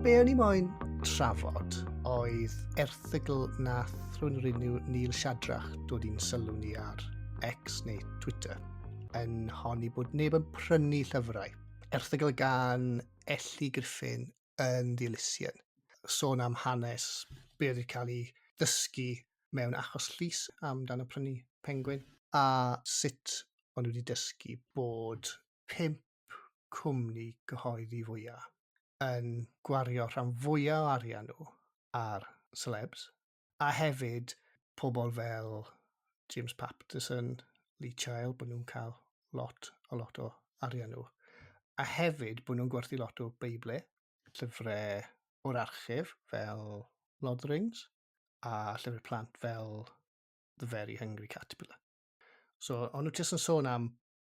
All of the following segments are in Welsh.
Be o'n i moyn trafod oedd erthygl nath rhywun o'r enw Neil Shadrach dod i'n sylw ni ar X neu Twitter yn honni bod neb yn prynu llyfrau. Erthygl gan Ellie Griffin yn The Elysian. Sôn am hanes be oedd wedi cael ei ddysgu mewn achos llys amdano prynu Penguin a sut o'n nhw wedi dysgu bod pump cwmni gyhoeddi fwyaf yn gwario rhan fwyaf o arian nhw ar celebs a hefyd pobl fel James Patterson, Lee Child, bod nhw'n cael lot o lot o arian nhw. A hefyd bod nhw'n gwerthu lot o Beible, llyfrau o'r archif fel Lord of the Rings a llyfrau plant fel The Very Hungry Caterpillar. So, o'n nhw jyst yn sôn am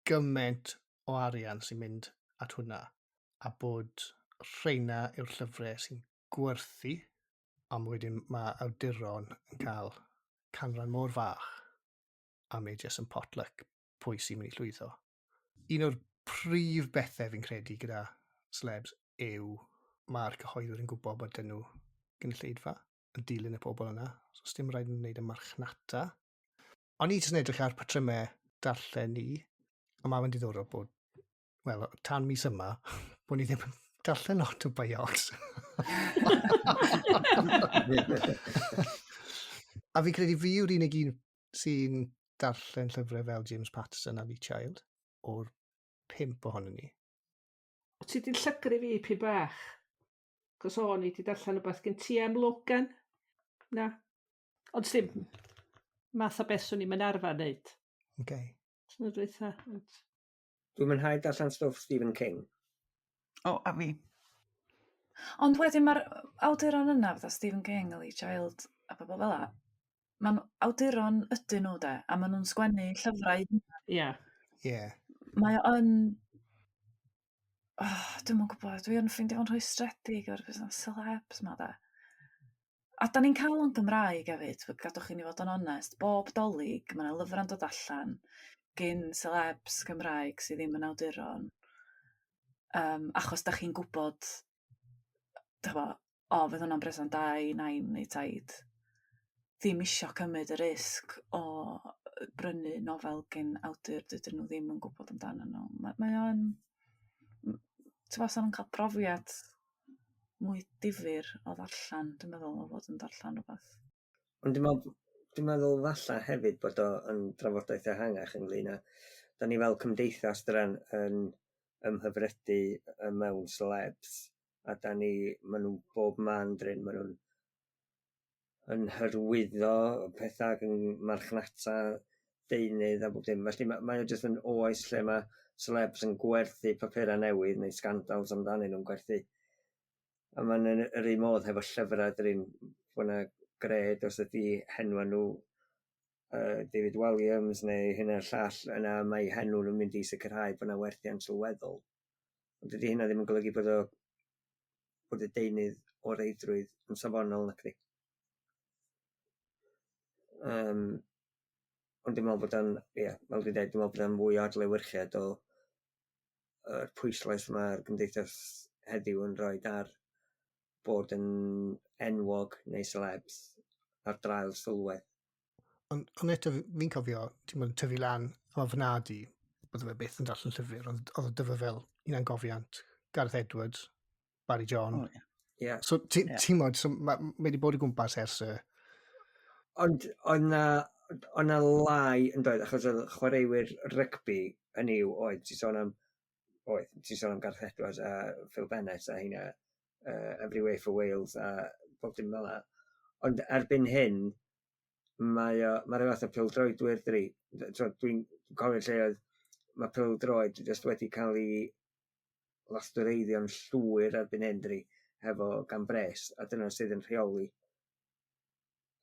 gymaint o arian sy'n mynd at hwnna a bod rheina yw'r llyfrau sy'n gwerthu, ond wedyn mae awduron yn cael canran mor fach a mae jyst yn potluck pwy sy'n mynd i llwyddo. Un o'r prif bethau fi'n credu gyda celebs yw mae'r cyhoeddwyr yn gwybod bod dyn nhw gynulleidfa yn dilyn y pobl yna, so sdim rhaid yn wneud y marchnata. O'n i jyst yn edrych ar patrymau darllen ni, a mae fe'n diddorol bod, wel, tan mis yma, bod ni ddim yn darllen lot o biogs. A fi'n credu fi yw'r unig un sy'n darllen llyfrau fel James Patterson a Lee Child o'r pump ohonon ni. O ti 'di llygru fi pyn bach. Cos o'n i 'di darllen rwbath gen T.M. Logan. Na. Ond sdim math o beth swn i'm yn arfer neud. Okay. Tro dwytha ond... Dwi'n mwynhau darllen stwff Stephen King. O, a fi. Ond wedyn mae'r awduron yna fatha Stephen King a Lee Child a bobl fel 'a, ma'n awduron ydyn nhw de, a maen nhw'n sgwennu llyfrau. Ia. Ie. Mae o yn... Oh, dwi'm yn gwybod, dwi yn ffeindio fo'n rhwystredig o'r busnes celebs 'ma de. A 'dan ni'n cael o'n Gymraeg hefyd, gadwch i ni fod yn onest, bob Dolig ma' 'na lyfrau'n dod allan gin celebs Cymraeg sydd ddim yn awduron. Yym, achos dach chi'n gwybod, dych ch'mo', o fydd hwnna'n bresant da i nain neu taid. Ddim isio cymryd y risg o brynu nofel gin awdur dydyn nhw ddim yn gwybod amdanyn nhw. Ma' mae o'n t'mo' 'sa nhw'n cael profiad mwy difyr o ddarllen, dwi'n meddwl, o fod yn darllen rhywbeth. Ond dwi'n meddwl, dwi'n meddwl falla hefyd bod o yn drafodaeth ehangach ynglyn â, da ni fel cymdeithas dran yn ymhyfrydu mewn celebs, a da ni, maen nhw'n bob man drin, maen nhw'n yn hyrwyddo pethau ac yn marchnata deunydd a bob dim. Felly mae, mae o jyst yn oes lle mae celebs yn gwerthu papurau newydd neu scandals amdanyn nhw'n gwerthu. A mae'n yn yr un modd hefo llyfrau drin, bod yna gred os ydy henwa nhw David Walliams neu hyn a'r llall yna mae henw nhw'n mynd i sicrhau bod yna werthiant sylweddol. Ond dydy hynna ddim yn golygu bod o bod y deunydd o reidrwydd yn safonol nacdi. Um, ond dwi'n meddwl bod o'n, ie, yeah, fel dwi'n dweud, dwi'n meddwl bod o'n fwy o adlewyrchiad o yr pwyslais mae'r gymdeithas heddiw yn rhoi ar bod yn enwog neu celebs ar draul sylwedd. Ond, ond eto, fi'n cofio, ti'n bod yn tyfu lan, a mae fy nhad i, bydde fe byth yn darllen llyfr, ond oedd o dyfa fel hunangofiant, Gareth Edwards, Barry John. Oh, yeah. Yeah. So ti'n yeah. Ti mod, so, mae ma wedi bod o gwmpas ers y... Ond oedd na, oedd na lai yn doedd, achos oedd chwaraewyr rygbi yn yw oedd, ti'n sôn am, oedd, ti'n sôn am Gareth Edwards a Phil Bennett a hynna, Every Way for Wales a bob dim fel 'na. Ond erbyn hyn, mae o, mae rhyw fath o pêl-droedwyr dydi? T'mod, dwi'n cofio lle oedd mae pêl-droed jyst wedi cael ei lastwreiddio'n llwyr erbyn hyn dydi, hefo gan bres, a dyna sydd yn rheoli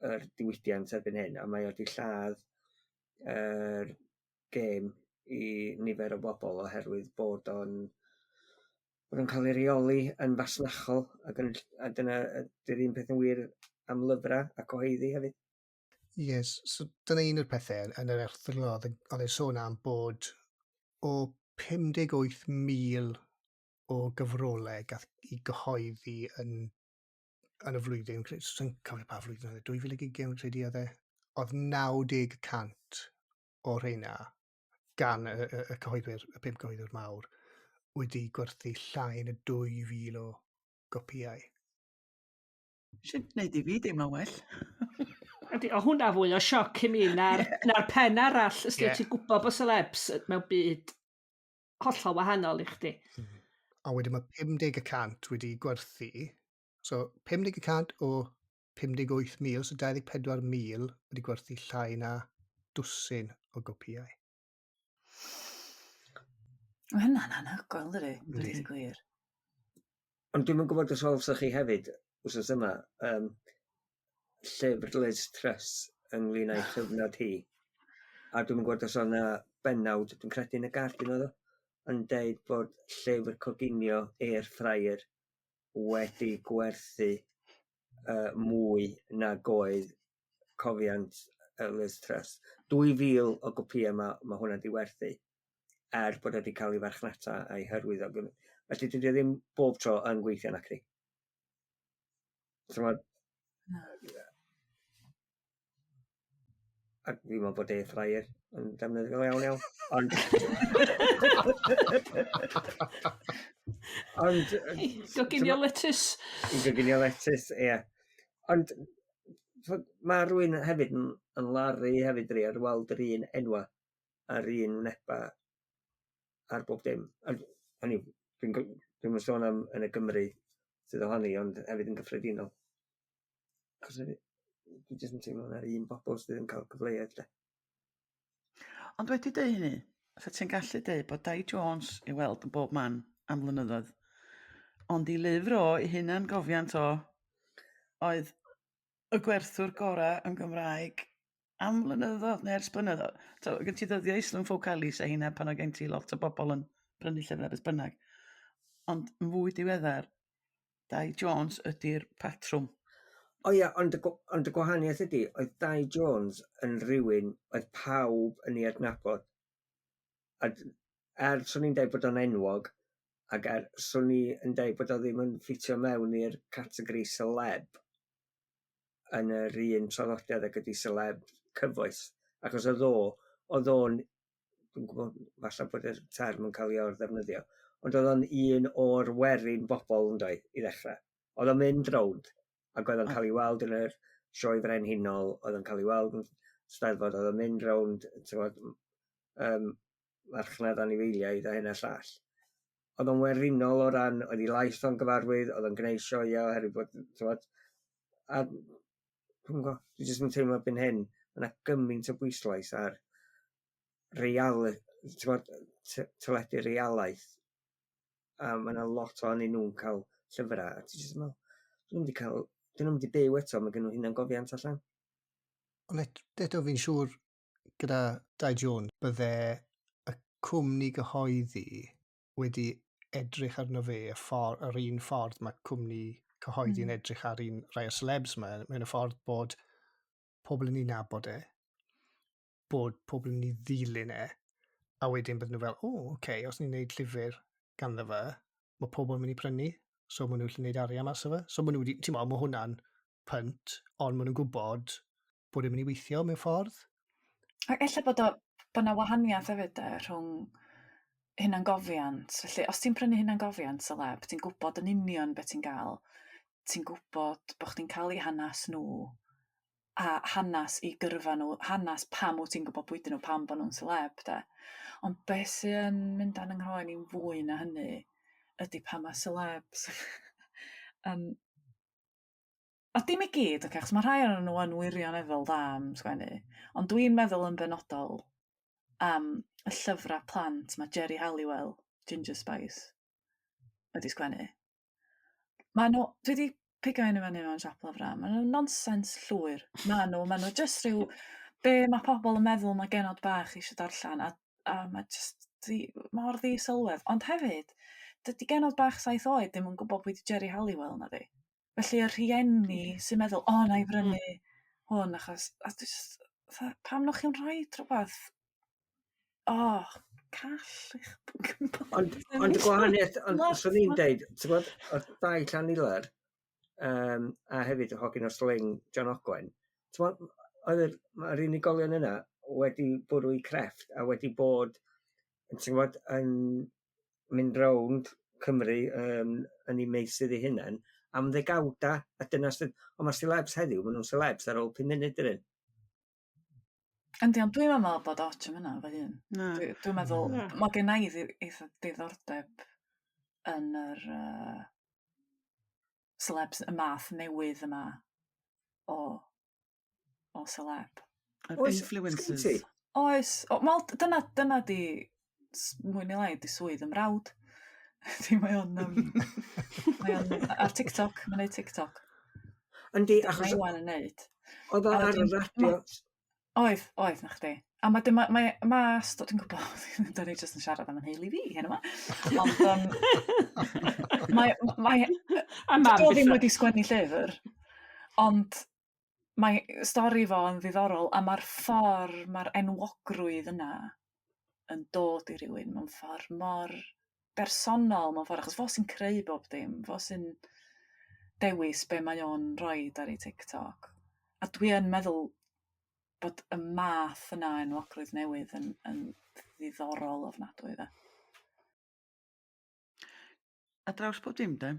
yr diwydiant erbyn hyn, a mae o 'di lladd yr gêm i nifer o bobl oherwydd bod o'n bod o'n cael ei reoli yn fasnachol ac yn, a dyna ydy'r un peth yn wir am lyfrau a cyhoeddi hefyd. Yes, so dyna un o'r pethau yn yr erthygl oedd e'n sôn am bod o 58,000 o gyfrolau gath i gyhoeddi yn y flwyddyn, sy'n cofio pa flwyddyn oedd e, 2020 credu oedd e, oedd 90% o rheina gan y cyhoeddwyr, y pum cyhoeddwyr mawr, wedi gwerthu llai na 2,000 o gopïau. Sy'n gwneud i fi deimlo'n well. Ydy, o hwnna fwy o sioc i mi na'r na pen arall. Ysdi, ti'n gwybod bod celebs mewn byd hollol wahanol i chdi. A wedyn mae 50% wedi gwerthu. So 50% o 58,000, so 24,000 wedi gwerthu llai na dwsin o gopïau. Mae hynna'n anhygoel, dydy? Dweud y gwir. Ond dwi'm yn gwybod os welsoch chi hefyd, wsos yma, llyfr Liz Truss ynglyn â'i chyfnod hi. A dwi'm yn gwybod os oedd 'na bennawd, dwi'n credu yn y Guardian oedd o, yn deud bod llyfr coginio air fryer wedi gwerthu mwy nag oedd cofiant Liz Truss. 2,000 o gopïau ma hwnna 'di werthu, er bod o 'di cael ei farchnata a'i hyrwyddo. Felly dydy o ddim bob tro yn gweithio nacdi. So a dwi'n meddwl bod air fryer yn defnyddiol iawn iawn. Ond... Ond... Goginio letys. I goginio letys, ie. Ond mae rhywun hefyd yn laru hefyd dri ar weld yr un enwa a'r un wyneba ar bob dim. Hynny, dwi'n sôn am yn y Gymru sydd ohoni, ond hefyd yn gyffredinol. Achos dwi jyst yn teimlo na'r un bobl sydd yn cael cyfleoedd de. Ond wedi dweud hynny, sa ti'n gallu dweud bod Dai Jones i weld yn bob man am flynyddoedd. Ond i lyfr o, i hunan gofiant o, oedd y gwerthwr gorau yn Gymraeg am flynyddoedd, neu ers blynyddoedd. So, gen ti ddyddiau Islwyn Ffowc Elis a hynna pan oedd gen ti lot o bobl yn prynu llyfrau beth bynnag. Ond yn fwy diweddar, Dai Jones ydy'r patrwm. O ia, ond y gwahaniaeth ydy, oedd Dai Jones yn rhywun oedd pawb yn ei adnabod. A er swn i'n deud bod o'n enwog, ac er swn i yn deud bod o ddim yn ffitio mewn i'r categori celeb yn yr un traddodiad ag ydy celeb cyfoes. Achos oedd o'n, dwi'n gwybod falle bod y term yn cael ei or-ddefnyddio, ond oedd o'n un o'r werin bobl yn dweud i ddechrau. Oedd o'n mynd rownd, ac oedd o'n cael ei weld yn yr sioe frenhinol, oedd o'n cael ei weld yn Steddfod, oedd o'n mynd rownd, ti'n marchnad anifeiliaid a hyn a llall. Oedd o'n werinol o ran, oedd ei lais o'n gyfarwydd, oedd o'n gwneud sioeau oherwydd bod, ti'n gwybod, a dwi'n gwybod, dwi jyst yn teimlo erbyn hyn, mae yna gymaint o bwyslais ar real, ti'n gwybod, teledu realaeth, a mae yna lot ohonyn nhw'n cael llyfrau, a ti jyst yn meddwl, dyn nhw'n cael, dyn nhw'n mynd i byw eto, mae gen nhw hunan gofiant allan. Ond eto fi'n siŵr gyda Dai Jones, bydde y cwmni gyhoeddi wedi edrych arno fe y ffordd, yr un ffordd mae cwmni cyhoeddi yn edrych ar un rai o'r celebs yma, mewn y ffordd bod pobl yn ei nabod e, bod pobl yn ei ddilyn e, a wedyn bydden nhw fel, o, oce, okay, os ni'n neud llyfr ganddo fe, mae pobl yn mynd i prynu, so maen nhw'n gallu neud arian mas o fe. So maen nhw wedi, ti'n meddwl, mae hwnna'n punt, ond maen nhw'n gwybod bod e'n mynd i weithio mewn ffordd. Ac ella bod 'na wahaniaeth hefyd de, rhwng hunangofiant. Felly, os ti'n prynu hunangofiant celeb, ti'n gwybod yn union beth ti'n gael. Ti'n gwybod bod chdi'n cael eu hanes nhw, a hanes i gyrfa nhw, hanes pam wyt ti'n gwybod pwy ydyn nhw, pam bod nhw'n celeb de. Ond beth sy'n mynd dan yng nghroen i'n fwy na hynny ydy pan mae celebs yn... A dim i gyd, ocê, achos mae rhai ohonyn nhw yn wirioneddol dda am sgwennu, ond dwi'n meddwl yn benodol am y llyfrau plant mae Geri Halliwell, Ginger Spice, wedi sgwennu. Maen nhw, dwi wedi pigo un i fyny mewn siop lyfrau, maen nhw'n nonsens llwyr. Maen nhw jyst rhyw, be mae pobl yn meddwl mae genod bach eisiau darllen, a mae jyst mor ddi-sylwedd. Ond hefyd, dydy genod bach 7 oed ddim yn gwybod pwy 'di Geri Halliwell na di. Felly y rhieni sy'n meddwl, o, na i brynu hwn, achos, a dwi jyst, fatha, pam nwch chi'n rhoi rhywbeth, o, call i'ch Ond, ond y gwahaniaeth, ond swn i'n deud, ti'n gwybod, oedd Dai Llanilar, a hefyd y Hogyn o Sling, John Ogwen, ti'n gwybod, oedd mae'r unigolion yna wedi bwrw i crefft a wedi bod, ti'n gwybod, yn mynd rownd Cymru yn eu meysydd eu hunain am ddegawda, a dyna sydd, ond mae celebs heddiw, maen nhw'n celebs ar ôl 5 munud dydyn. Yndi, ond dwi'n meddwl bod ots am hynna fy hun. Na. Dwi'n meddwl, Na. mae gen i eitha diddordeb yn yr celebs, y math newydd yma o celeb. Yr Oes, influencers. sgyn ti? Oes, o, wel, dyna di, mwy neu lai, di swydd ym mrawd. Di, mae o'n ar TikTok, mae'n neud TikTok. Yndi, Dyna achos Iwan yn neud. oedd o A ar y wedyn radio. Oedd, oedd na chdi. A mae, mae, mae, ma, dwi'n gwybod, da ni jyst yn siarad am yn heili fi, hyn yma. Ond, mae, A mam do ddim bethau. wedi sgwennu llyfr, ond mae stori fo yn ddiddorol, a mae'r ffordd, mae'r enwogrwydd yna yn dod i rywun mewn ffordd mor bersonol, mewn ffordd, achos fo sy'n creu bob dim, fo sy'n dewis be mae o'n roid ar ei TikTok. A dwi yn meddwl bod y math yna o enwogrwydd newydd yn ddiddorol ofnadwy, de. A draws bob dim, de,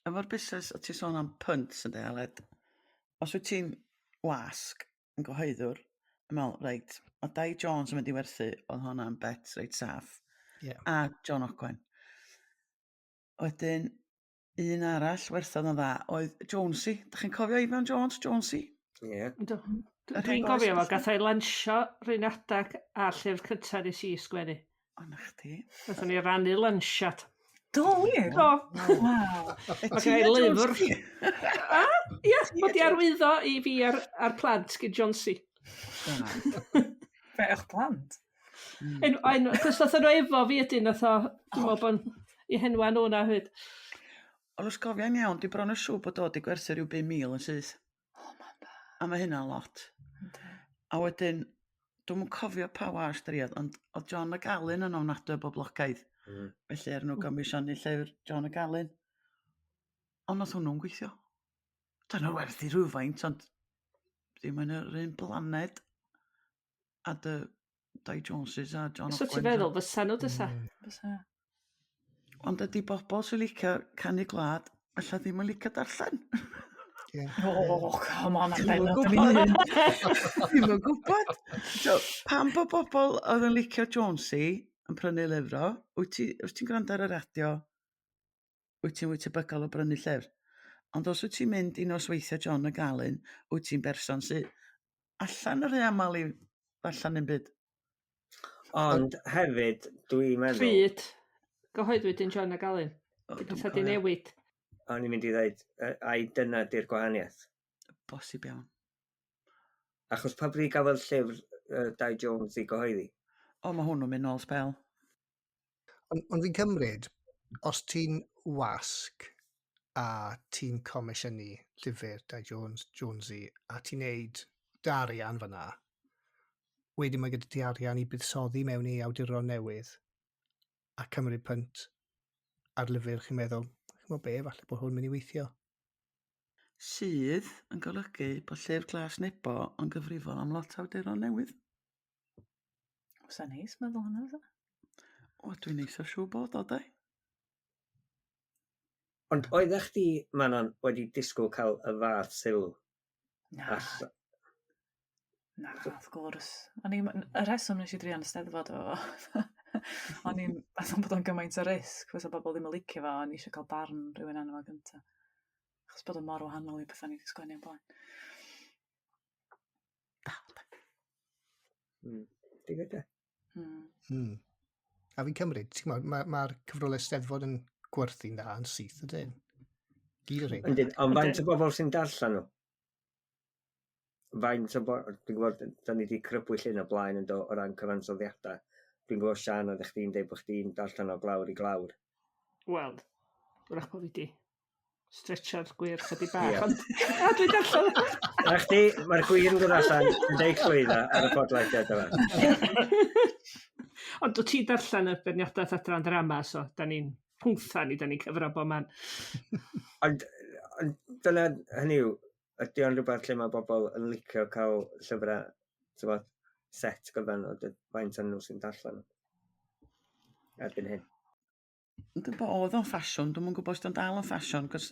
efo'r busnes, o ti sôn am punts yn de, Aled, os wyt ti'n wasg yn gyhoeddwr, yn meddwl, reit, mae Dai Jones yn mynd i werthu, oedd hwnna'n bet reit saff. A John Ogwen. Wedyn, un arall werthodd yn dda oedd Jonesy. Dach chi'n cofio Ifan Jones, Jonesy? Ie. Yndw. Yr Dwi'n hen gofio bois fo, gath o'i lansio rhywun adag a'r llyfr cyntaf nes i sgwennu. O, na chdi. Nathon ni rannu lansiad. Do, wir? Do. Waw. Mae gen i lyfr. A, ie, mod i arwyddo i fi a'r plant gyn Jonesy. Be, o'ch plant? En, cos nath nhw efo fi ydyn, nath o, dwi'n meddwl bod i henwa nhw na hyd. Ond os gofiau'n iawn, dwi bron yn siŵr bod o 'di gwerthu rhyw 5,000 yn syth. O, ma'n da. A mae hynna'n lot. Yndi. A wedyn, dwi'm yn cofio pa wasg driad, ond oedd John ac Alun yn ofnadwy o boblogaidd. Felly er nhw gomisiynu llyfr John ac Alun. Ond nath hwnnw'n gweithio. Dyna werthu rhywfaint, ond ddim yn yr un blaned. A dy Dai Joneses a John So ti'n Ogwens a- feddwl, fysa nhw dysa? Fysa. Ond ydy bobl sy'n licio canu gwlad, ella ddim yn licio darllen. Oh, come on, am Dwi'm yn bennod gwbod. am un. Dwi'm yn gwybod. So, pam bod bobl oedd yn licio Jonesy yn prynu lyfr o, wyt ti'n gwrando ar y radio, wyt ti'n fwy tebygol o brynu llyfr. Ond os wyt ti'n mynd i nosweithiau John ac Alun, wyt ti'n berson sydd allan yr aml i ddarllen un byd. Ond hefyd, dwi'n meddwl... Pryd gyhoeddwyd yn John ac Alun. O, Di dwi'm pethau di cofio. newid. O'n i'n mynd i ddweud, ai dyna di'r gwahaniaeth. Bosib iawn. Achos pa bryd gafodd llyfr Dai Jones i gyhoeddi? O, mae hwnnw'n mynd nôl sbel. Ond fi'n cymryd, os ti'n wasg a ti'n comisiynu llyfr Dai Jones, Jonesy, a ti'n neud dy arian fyna, wedyn mae gyda ti arian i buddsoddi mewn i awduron newydd a cymryd punt ar lyfr chi'n meddwl, chi'n gwybod be, falle bod hwn mynd i weithio. Sydd yn golygu bod Llyfr Glas Nebo yn gyfrifol am lot awduron newydd. Fysa neis meddwl hynna, fysa? O, dwi'n eitha siŵr bod o, de. Ond oeddech chdi, Manon, wedi disgwyl cael y fath sylw? Na. Na, wrth gwrs. O'n i'n, y rheswm nes i drio yn y Steddfod efo fo, o'n i'n meddwl bod o'n gymaint o risg, fysa bobl ddim yn licio fo, o'n i eisiau cael barn rhywun arno fo gynta. Achos bod o'n mor wahanol i bethau ni wedi sgwennu o'n blaen. Di gyda. A fi'n cymryd, ti'n gwbod, mae'r cyfrolau Steddfod yn gwerthu'n dda yn syth ydyn. Gyd o'r rheina. Yndyn, ond faint o bobl sy'n darllen nhw? Faint o bobl, dwi'n gwybod, da ni wedi crybwyll hyn o blaen yn do o ran cyfansoddiadau. Dwi'n gwybod, Sian, oeddech chdi'n deud bod chdi'n darllen o glawr i glawr. Wel, wrach bod fi di. Stretcho'r gwir chydig bach, yeah. Ond a dwi'n darllen. Na chdi, mae'r gwir yn dod allan yn deud clwydda ar y podlediad yma. Ond dwi ti'n darllen y beirniadaeth adran drama, so da ni'n pwntha ni, da ni'n cyfro bob man. Ond, ond dyna, hynny yw, ydy o'n rhywbeth lle mae bobl yn licio cael llyfrau, ti'n set gyfan o faint o'n nhw sy'n darllen erbyn hyn. Dwi'n bod oedd o'n ffasiwn, dwi'm yn gwybod os 'di o'n dal yn ffasiwn, cos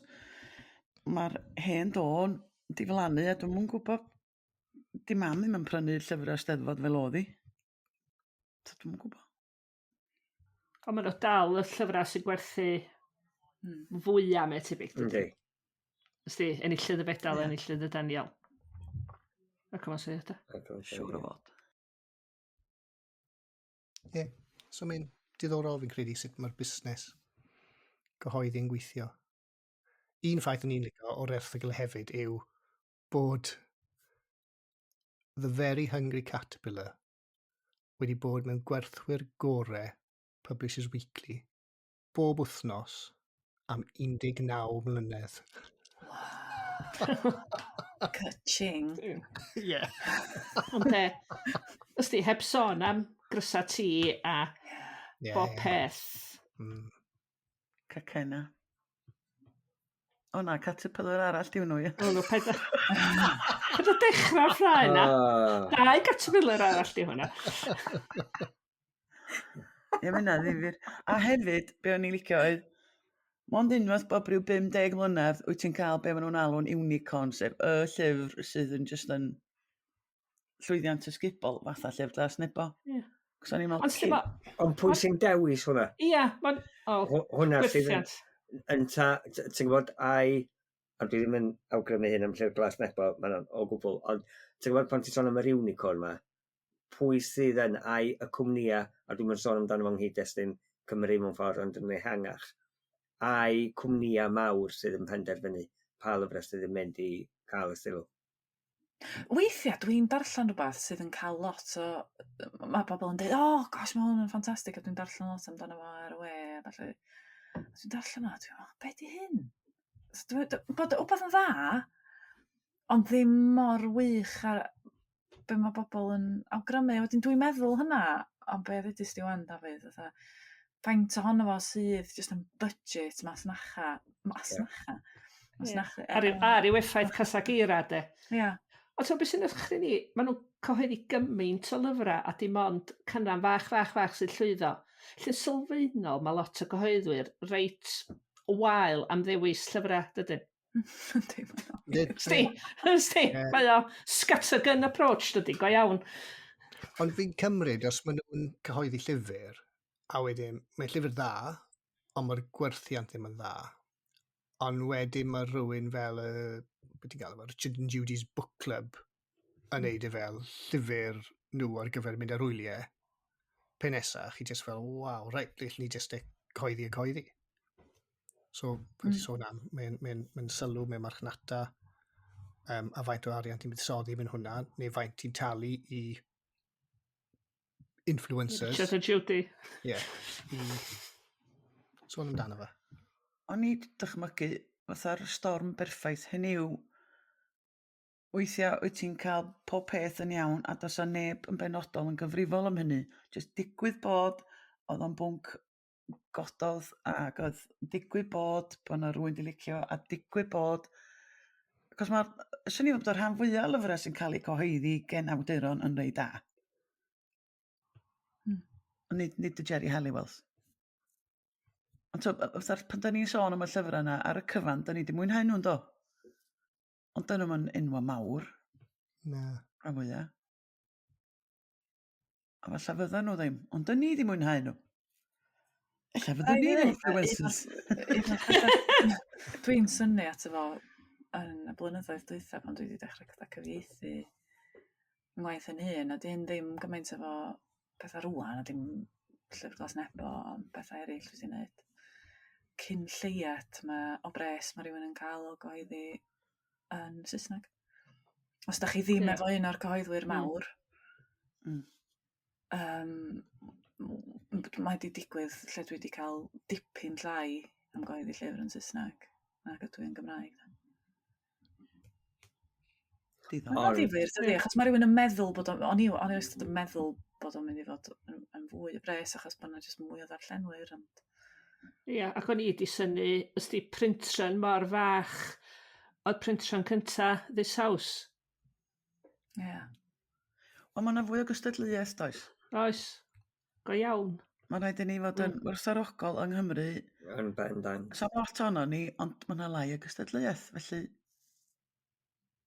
mae'r hen dôn diflannu a dwi'm yn gwybod, di mam ddim yn prynu llyfrau Steddfod fel oedd hi. So dwi'm yn gwybod. Ond maen nhw dal y llyfrau sy'n gwerthu fwyaf mae tebyg. Yndi. Ysdi, enillydd y fedal, yeah. Enillydd y Daniel. Ac yma'n syniad da. Siŵr o fod. Ie, yeah. So mae'n diddorol fi'n credu sut mae'r busnes gyhoeddi yn gweithio. Un ffaith o'n i'n licio o'r erthygl hefyd yw bod The Very Hungry Caterpillar wedi bod mewn gwerthwyr gore Publishers Weekly bob wythnos am 19 mlynedd. Wow. Ka-ching. Ie. Ond de, ysdi, heb sôn am grysa ti a yeah, bob peth. Cacena. O na, caterpillar arall di hwnnw, ie. O, no, paid a dechrau'r ffrae na. Dau caterpillar arall di hwnna. Ie, mae hynna'n ddifyr. A hefyd, be o'n i'n licio oedd, mond unwaith bob rhyw 50 mlynedd wyt ti'n cael be maen nhw'n alw'n unicorn, sef y llyfr sydd yn just yn llwyddiant ysgubol, fatha Llyfr Glas Nebo. Ie. Cos o'n i'n meddwl, Ond lle ma... Ond pwy sy'n dewis hwnna? Ia, mae'n... O, Hwnna sydd yn, gwerthiant. yn ta, ti'n gwybod, ai, a dwi ddim yn awgrymu hyn am Llyfr Glas Nebo, mae'n o gwbl, ond ti'n gwybod pan ti'n sôn am yr unicorn ma, pwy sydd yn, ai y cwmnïau, a dwi'n mynd sôn amdano fo'n nghyd-destun Cymru mewn ffordd, ond yn ehangach, ai cwmnïau mawr sydd yn penderfynu pa lyfrau sydd yn mynd i cael y sylw. Weithiau dwi'n darllen rhywbeth sydd yn cael lot o... Mae pobl yn dweud, oh gosh, mae hwn yn ffantastig, a dwi'n darllen lot amdano fo ar y we, a falle. A dwi'n darllen o, dwi'n meddwl, be di hyn? So, bod wbeth yn dda, ond ddim mor wych ar be mae bobl yn awgrymu. Wedyn dwi'n meddwl hynna, ond be ddudus di wan, Dafydd, fatha, faint ohono fo sydd jyst yn budget masnacha, masnacha, masnachu. Ar ryw effaith Casagira, de. Ia. Ond so, beth sy'n ysgrifennu ni, maen nhw'n cyhoeddi gymaint o lyfrau a dim ond canran fach, fach, fach sy'n llwyddo. Lle sylfaenol, mae lot o gyhoeddwyr reit wael am ddewis llyfrau, dydyn? Yndi, mae o. Sti, sti, mae o scattergun approach, dydy, go iawn. Ond fi'n cymryd, os maen nhw'n cyhoeddi llyfr, a wedyn, mae'n llyfr dda, ond mae'r gwerthiant ddim yn dda. Ond wedyn mae rhywun fel y, beth ti'n gael, Richard and Judy's Book Club yn neud e fel llyfr nhw ar gyfer mynd ar wyliau. Pe nesa, chi jyst fel, waw, reit, gallwn ni jyst e coeddi a coeddi. So, fel ti'n sôn am, mae'n mae mae sylw, mae'n marchnata, a faint o arian ti'n buddsoddi mewn hwnna, neu faint ti'n talu i influencers. Richard and Judy. Ie. Yeah, i sôn amdano fe. O'n i dychmygu fatha'r storm berffaith, hynny yw, weithiau wyt ti'n cael pob peth yn iawn a does 'na neb yn benodol yn gyfrifol am hynny. Jyst digwydd bod oedd o'n bwnc gododd ac oedd digwydd bod bod 'na rywun 'di licio a digwydd bod... Cos mae'r... Swn i'n meddwl bod y rhan fwyaf o lyfrau sy'n cael eu cyhoeddi gen awduron yn reit da. Nid, nid y Jerry Halliwells. Ond to, fatha'r, pan da ni'n sôn am y llyfrau yna, ar y cyfan, da ni wedi mwynhau nhw'n do. Ond dyn nhw'n enwa mawr. Na. Rhan fwyaf. A falle fyddan nhw ddim, ond dyn ni wedi mwynhau nhw. Ella fyddwn ni'n influencers. Dwi'n synnu ato fo yn y blynyddoedd dwytha pan dwi wedi dechrau gyda cyfieithu ngwaith yn hun, a dyn ddim gymaint efo pethau rŵan, a dim Llyfr Glas Nebo, ond pethau eraill dwi wedi gwneud. Cyn lleiad ma' o bres mae rhywun yn cael o gyhoeddi yn Saesneg. Os da chi ddim efo un o'r cyhoeddwyr mawr, mae wedi digwydd lle dwi wedi cael dipyn llai am gyhoeddi llyfr yn Saesneg. nag ydw i yn Gymraeg. Diddorol. Mae'n ddifyr, dydy, achos mae rhywun yn meddwl bod o, o'n i, o'n i wastad yn meddwl bod o'n mynd i fod yn fwy o bres achos bod yna jyst mwy o ddarllenwyr. Ond... Ia, ac o'n i 'di synnu, ysdi printran mor fach, oedd printran cynta This House. Ie. Yeah. Wel, mae yna fwy o gystadleuaeth, does? Oes, go iawn. Mae'n rhaid i ni fod yn werthfawrogol yng Nghymru. Yn bendant. Sa lot ohono ni, ond mae yna lai o gystadleuaeth, felly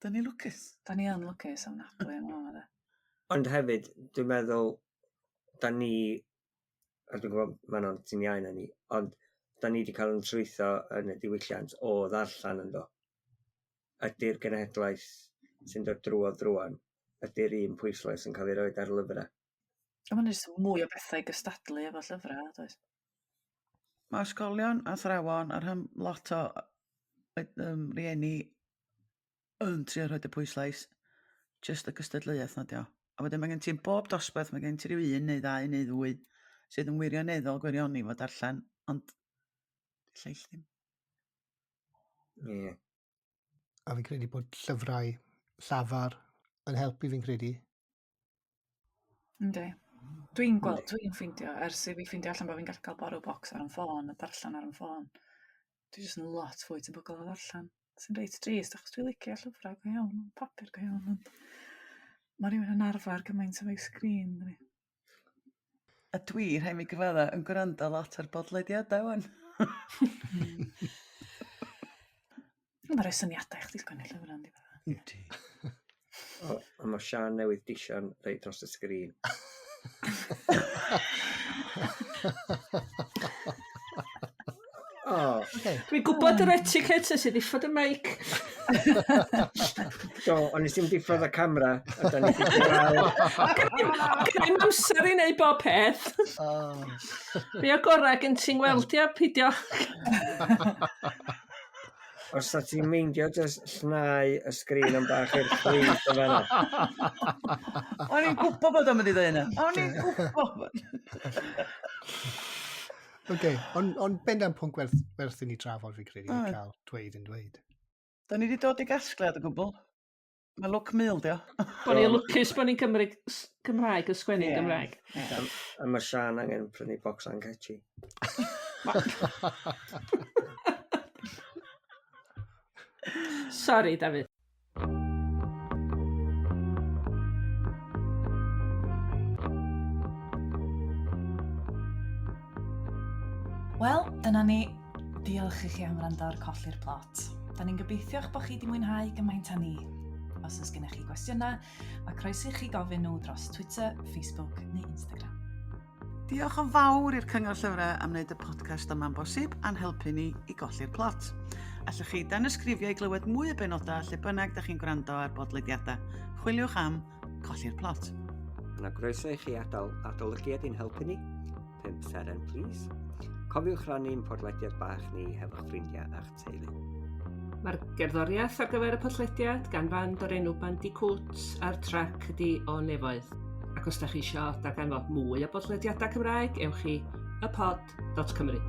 da ni lwcus. Da ni yn lwcus ofnadwy yn fama, de. Ond hefyd, dwi'n meddwl, da ni, a dwi'n gwybod Manon, ti'n iau na ni, ond da ni wedi cael yn trwytho yn y diwylliant o ddarllen ynddo. Ydy'r genhedlaeth sy'n dod drwodd rŵan, ydy'r un pwyslais yn cael ei roed ar lyfrau. A mae'n jyst mwy o bethau i gystadlu efo llyfrau, does? Mae ysgolion, athrawon a rhan lot o rieni yn trio rhoi y pwyslais jyst y gystadleuaeth na dio. A wedyn mae gen ti yn bob dosbarth, mae gen ti ryw un neu ddau neu ddwy sydd yn wirioneddol gwirioni fo darllen, ond lleill ddim. Ie. A fi'n credu bod llyfrau llafar yn helpu fi'n credu. Yndi. Dwi'n gweld, dwi'n ffeindio, ers i fi ffeindio allan bod fi'n gallu cael borrow box ar 'yn ffôn a darllen ar 'yn ffôn, dwi jyst yn lot fwy tebygol o ddarllen. Sy'n reit drist, achos dwi'n licio llyfrau go iawn, papur go iawn, ond mae rhywun yn arfer gymaint efo'i sgrin, dydi? A dwi, rhaid mi gyfadda, yn gwrando lot ar bodlediadau wan. Mae'n rhoi syniadau i chdi sgwennu llyfrau, yndi? Yndi. O, a mae Sian newydd disian reit dros y sgrin. O, Okay. Dwi'n gwybod yr etiquette sydd diffodd y mic. do, ond nes i'm diffodd y camera, a da ni wedi gweld. Gen i'm amser i wneud bob peth. Oh. Be o gorau gen ti'n weld ia, pidio. Os ta ti'n meindio jyst llnau y sgrin yn bach i'r chwith o fan'na. O'n i'n gwybod bod o'n mynd i ddweud yna. O'n i'n gwybod. Okay. Ond on bendant pwnc werth i ni drafod fi'n credu, Oedd. cael dweud yn dweud. Da ni wedi dod i gasgliad o gwbl. Mae lwc mil, dio. Bod ni'n lwcus bod ni'n Cymraeg yn sgwennu'n Ie. Gymraeg. A mae Sian angen prynu box Ancechi. Sorry, Dafydd. Wel, dyna ni. Diolch i chi am wrando ar Colli'r Plot. Da ni'n gobeithio eich bod chi wedi mwynhau gymaint â ni. Os oes gennych chi gwestiynau, mae croeso i chi gofyn nhw dros Twitter, Facebook neu Instagram. Diolch yn fawr i'r Cyngor Llyfrau am wneud y podcast yma'n bosib a'n helpu ni i golli'r plot. Allwch chi danysgrifio i glywed mwy o benodau lle bynnag da chi'n gwrando ar bodlediadau. Chwiliwch am Colli'r Plot. Yna groeso i chi adael adolygiad i'n helpu ni. 5 seren, please. Cofiwch rannu'n podlediad bach ni hefo'ch ffrindiau a'ch teulu. Mae'r gerddoriaeth ar gyfer y podlediad gan fand o'r enw Bandicoot a'r trac ydi O Nefoedd. Ac os da chi isio darganfod mwy o bodlediadau Cymraeg, ewch i ypod.cymru.